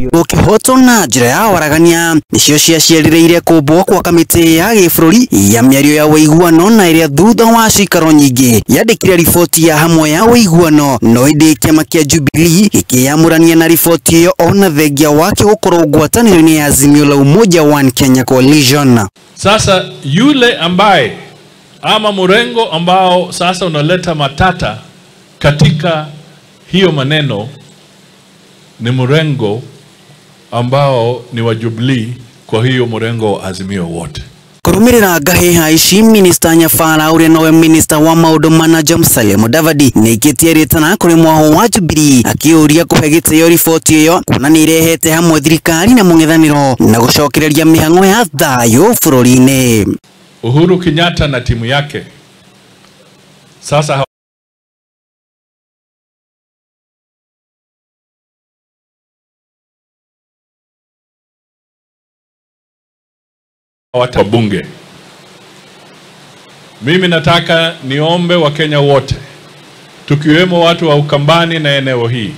Gũkĩhotwo na njĩra ya waragania nĩcio ciaciarĩrĩire kũmbwo kwa kamĩtĩ ya gĩbũrũri ya mĩario ya ũiguano na ĩrĩa thutha wa cikaro nyingĩ yandĩkire riboti ya hamwe ya ũiguano, no ĩndĩ kĩama kĩa Jubilee gĩkĩyamũrania na riboti ĩyo ona thengia wake gũkorwo ngwatanĩro-inĩ ya Azimio la Umoja One Kenya Coalition. Sasa yule ambaye ama mrengo ambao sasa unaleta matata katika hiyo maneno ni mrengo ambao ni wa Jubilee, kwa hiyo mrengo wa Azimio wote. Kũrũmĩrĩra ngahĩha ici, Minista Nyabara ũrĩa nowe minista wa maũndũ ma na nja Musalia Mudavadi nĩaikĩtie rĩtana kũrĩ mwaho wa Jubilee akĩũria kũhe gĩtĩo riboti ĩyo kuona nĩ ĩrehete hamwe thirikari na mũng'ethanĩro na gũcokereria mĩhang'o ya thayũ bũrũri-inĩ. Uhuru Kenyatta na timu yake sasa wabunge. Mimi nataka niombe Wakenya wote, tukiwemo watu wa Ukambani na eneo hii,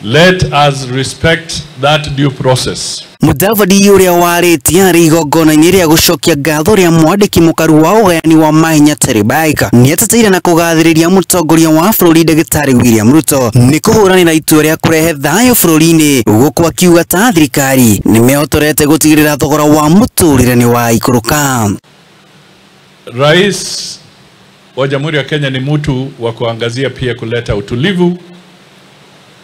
let us respect that due process. Mudavadi ũrĩa warĩtie arĩ igongona-inĩ rĩa gũcokia ngatho rĩa mwandĩki mũkaru wa ũgayani wa mahinya Terry Baika nĩateteire na kũgathĩrĩria mũtongoria wa bũrũri Ndagĩtarĩ William Ruto nĩ kũhũranĩra itua rĩa kũrehe thayũ bũrũri-inĩ, gũkũ akiuga ta thirikari nĩmehotorete gũtigĩrĩra thogora wa mũtũrĩre nĩ waikũrũka. Rais wa Jamhuri ya Kenya ni mtu wa kuangazia pia kuleta utulivu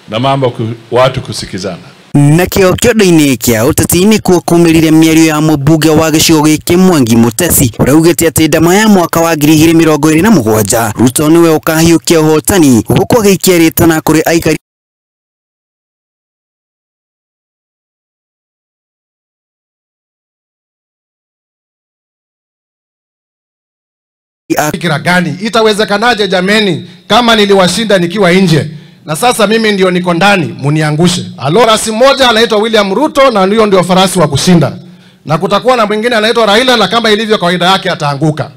na mambo watu kusikizana. Nakĩo kĩondo-inĩ kĩa ũteti nĩkuo kumĩrire mĩario ya mũmbunge wa gĩcigo gĩkĩ Mwangi Mutesi ũrĩa augĩte atĩ ndama ya mwaka wa 2027 Ruto nĩwe ũkahiũkia ũhotani, gũkũ agĩikia rĩtana kũrĩ aikari fikira gani? Itawezekanaje jameni kama niliwashinda nikiwa nje na sasa mimi ndio niko ndani muniangushe? Alo, farasi mmoja anaitwa William Ruto na ndio farasi wa kushinda, na kutakuwa na mwingine anaitwa Raila na kama ilivyo kawaida yake ataanguka.